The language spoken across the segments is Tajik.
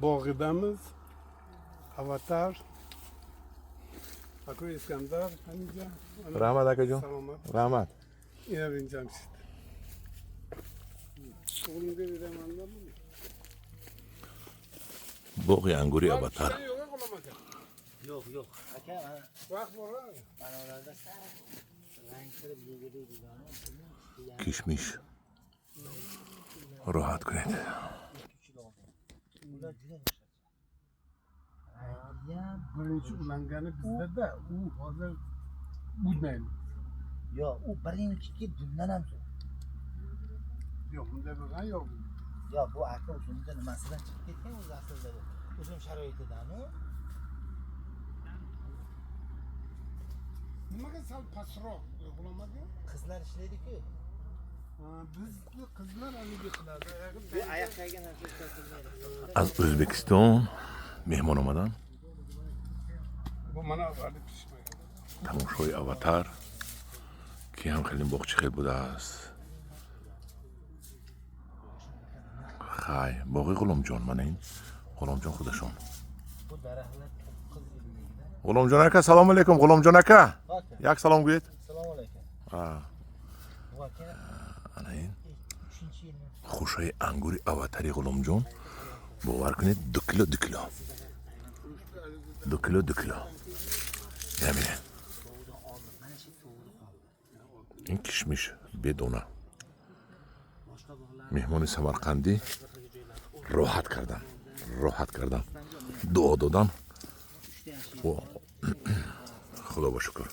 Bog'idamiz. Avatar. Aka Iskandar ҳаминҷа. Раҳмат, акаҷон. Саломат. Раҳмат. Ина Jamshid. O'g'limga beraman-da buni. Боғи ангури Аватар. Yo'q, G'ulom aka. Yo'q, yo'q. Aka, mana Vaqt bor. Mana ularda sariq rang kirib yegili degani. Кишмиш, роҳат кунед. Ular juda boshqacha. Rangiyam. Birinchi ulangani bizda-da, u hozir budmaydi. Yo'q, u birinchiki bundan ham zo'r. Yo'q, bunday bo'lgan yo'q. Yo'q, bu aka uzumni nimasidan chiqib ketgan o'zi aslida bu. Uzum sharoitidan u. Nimaga sal pastroq, G'ulom aka? Qizlar ishlaydi-ku. Ha, bizni qizlar haligi qiladi. Oyog'i Bu oyoq taygan narsa ishlatilmaydi. Аз Ӯзбекистон меҳмон омадан. Bu mana hali pishmagan. Тамошои Аватар, ки ҳам хеле боғчи хел будааст. Хай, боғи Ғуломҷон, мана ин Ғуломҷон худашон. Bu daraxtlar 9 yillikda. Ғуломҷон ака, салому алейкум, Ғуломҷон ака. Aka, Як салом гӯед. Assalomu alaykum. Bu aka Ана ин 3-yilni хушаи ангури Аватари Ғуломҷон, бовар кунед, 2 кило, 2 кило, 2 кило, 2 кило. Ина бинед. Sovug'dan oldin mana shu sovug'i qoldi. Ин кишмиш бедона. Boshqa bog'lar Меҳмони самарқандӣ роҳат кардан, роҳат кардан, дуо додан. Uchta yaxshi. О, худо ба шукр,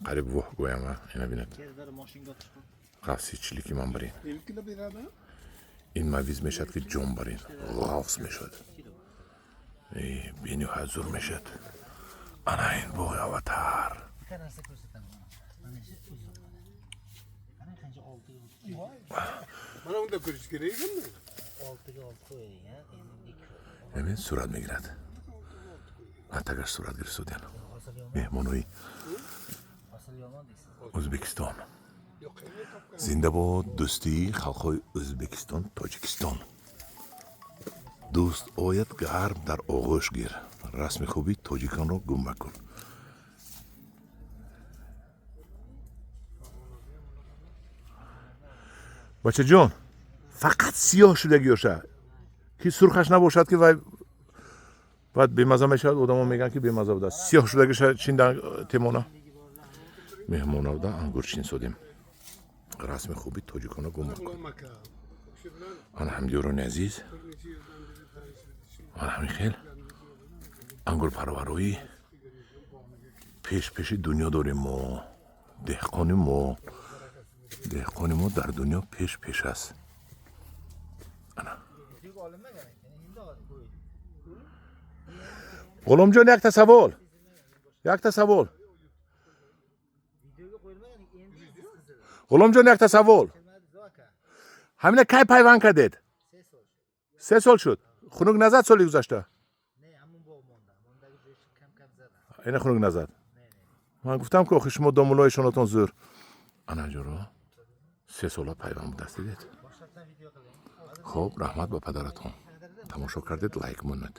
қариб воҳ гӯям. А, ина бинед. Kezlar moshinga chiqib Ғафси чилики ман барин. 50 kilo beradi. Ин мавиз мешавад, ки ҷон барин, ғафс мешавад. Бениҳоят зур мешавад. Ана ин боғи Аватар. Bitta narsa ko'rsataman. Mana shu uzum mana. Qarang, qancha 6ga 6. Mana unda ko'rish kerak ekanda. 6ga 6 qo'yadigan endi. Бибин, сурат мегирад, атагаш сурат гирифтодиан. Hosil yomon, Меҳмонои hosil yomon deysiz. Ӯзбекистон. Yo'q, qayerga topgan? Зинда бод дӯстии халқҳои Ӯзбекистон, Тоҷикистон. Дӯст ояд, гарм дар оғӯш гир, расми хуби тоҷиконро гум макун. Бачаҷон, фақат сиёҳ шудагиёша, ки сурхаш набошад, ки вай баъд бемаза мешавад. Одамо мегӯянд, ки бемаза будааст. Сиёҳ шудагиша чинда темона. Меҳмонавда ангур чин содем. Расми хуби тоҷиконро гум макун. G'ulom aka. O'sha bilan Ана, ҳамдиёрони азиз, bir necha yildan beri tanishib ана ҳамин хел ангурпарвароӣ пеш пеши дунё дорем мо. Деҳқони мо, деҳқони мо дар дунё пеш пеш аст. Ана. Videoga olinmagan ekan, endi qo'ydi. Ғуломҷон, якта савол, якта савол. Videoga qo'yilmagan, endi qizil. Ғуломҷон, якта савол. Kelmadi zo aka. Ҳамина кай пайванд кардед? 3 sol. 3 сол шуд. Хунук назад соли гузашта? Ne, hamon bog' monda. Mondagi jo'sh kam kam zada. Ина хунук назад. Ne, ne. Ман гуфтам, ки охи шумо домулои шонатон зӯр. Ана ҷоро, 3 сола пайванд будааст, дидед. Boshqatdan video qiling. Хуб, раҳмат ба падаратон. Тамошо кардед, лайк монед.